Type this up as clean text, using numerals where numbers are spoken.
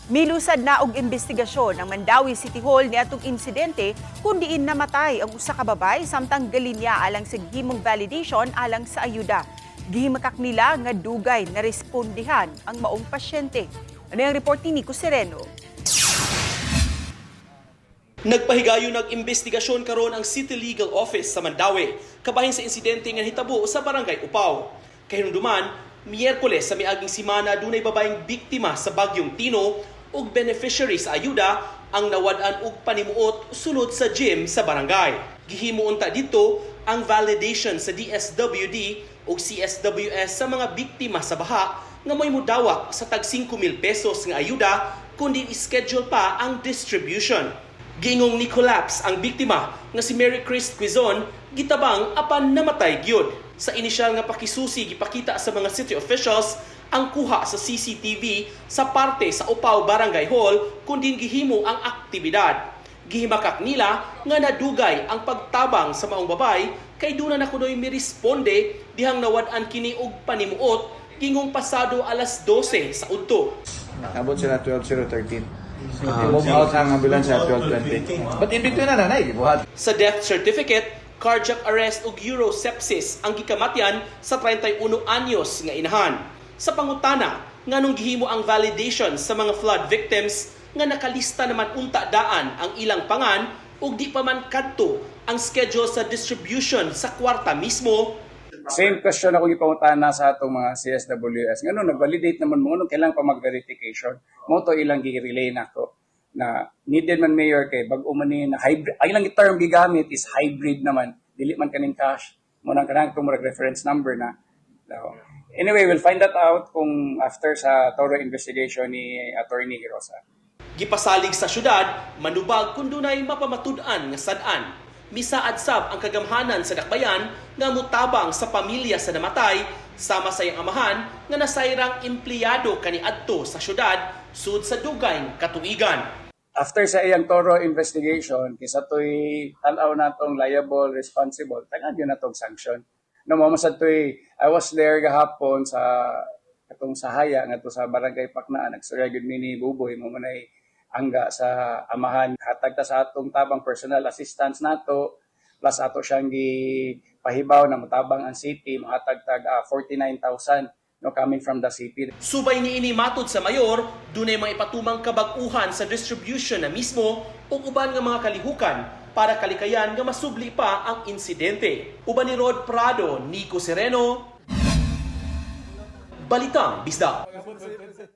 Milusad na og investigasyon ang Mandaue City Hall niadtong insidente kung diin namatay ang usa ka babae samtang galinya alang sa gihimong validation alang sa ayuda. Gihimakak nila nga dugay na respondihan ang maong pasyente. Ano ang report ni Nico Sereno? Nagpahigayon ng investigasyon karon ang City Legal Office sa Mandaue kabahin sa insidente nga nahitabo sa Barangay Upaw. Kahinumduman, Miyerkules sa miaging simana, dunay babaeng biktima sa bagyong Tino ug beneficiary sa ayuda ang nawad-an og panimuot sulod sa gym sa barangay. Gihimo unta didto ang validation sa DSWD ug CSWS sa mga biktima sa baha nga mo'y mudawat sa tag 5,000 pesos nga ayuda, kundi schedule pa ang distribution. Gingong ni collapse ang biktima nga si Mary Chris Quizon, gitabang apan namatay gyud. Sa inisyal nga pakisusi, gipakita sa mga city officials ang kuha sa CCTV sa parte sa Upaw Barangay Hall kung diin gihimo ang aktibidad. Gihimakak nila nga nadugay ang pagtabang sa maong babay kay duna na kunoy miresponde dihang nawad-an kini og panimuot, gingong pasado alas 12 sa udto. Nabot sila 12:013. Move out ang ambulance at 12:20. But in between na nanay, gibuhat. Sa death certificate, cardiac arrest ug urosepsis ang gikamatyan sa 31 anyos nga inahan. Sa pangutana, nganong gihimo ang validation sa mga flood victims nga nakalista naman unta daan ang ilang pangan ug di pa man kadto ang schedule sa distribution sa kwarta mismo? Same question ako gipangutana sa atong mga CSWS. Ngano nag-validate naman mo, nganong kailangan pa mag-verification? Mao to ilang gi-relay nako na needed man, Mayor, kay bag-o man ni na hybrid. Ang ilang term gigamit is hybrid naman. Dili man kaning cash. Mao nang kanang itong murag reference number na. So, anyway, we'll find that out kung after sa thorough investigation ni Attorney Hirosa. Gipasalig sa syudad, manubag kung dunay mapamatud-an nga sad-an. Misaad sab ang kagamhanan sa dakbayan nga mutabang sa pamilya sa namatay sama sa iyang amahan nga nasayrang empleyado kaniadto sa syudad sud sa dugay katuigan. After sa iyang thorough investigation, kisa to'y tan-aw natong liable, responsible, tagaan gyud natong sanction. No, mao sad to'y I was there gahapon sa katong sahaya ngadto sa Barangay Paknaan, nagstorya gyud mi ni Buboy, mao man ay angga sa amahan. Hatag ta sa atong tabang, personal assistance nato, plus ato siyang gipahibaw na motabang ang city, mohatag tag 49,000, no, coming from the city. Subay niini, matud sa mayor, dunay mga ipatumang kabag-uhan sa distribution na mismo ug uban nga mga kalihukan para kalikayan nga masubli pa ang insidente. Uban ni Rod Prado, Nico Sereno, Balitang Bisdak.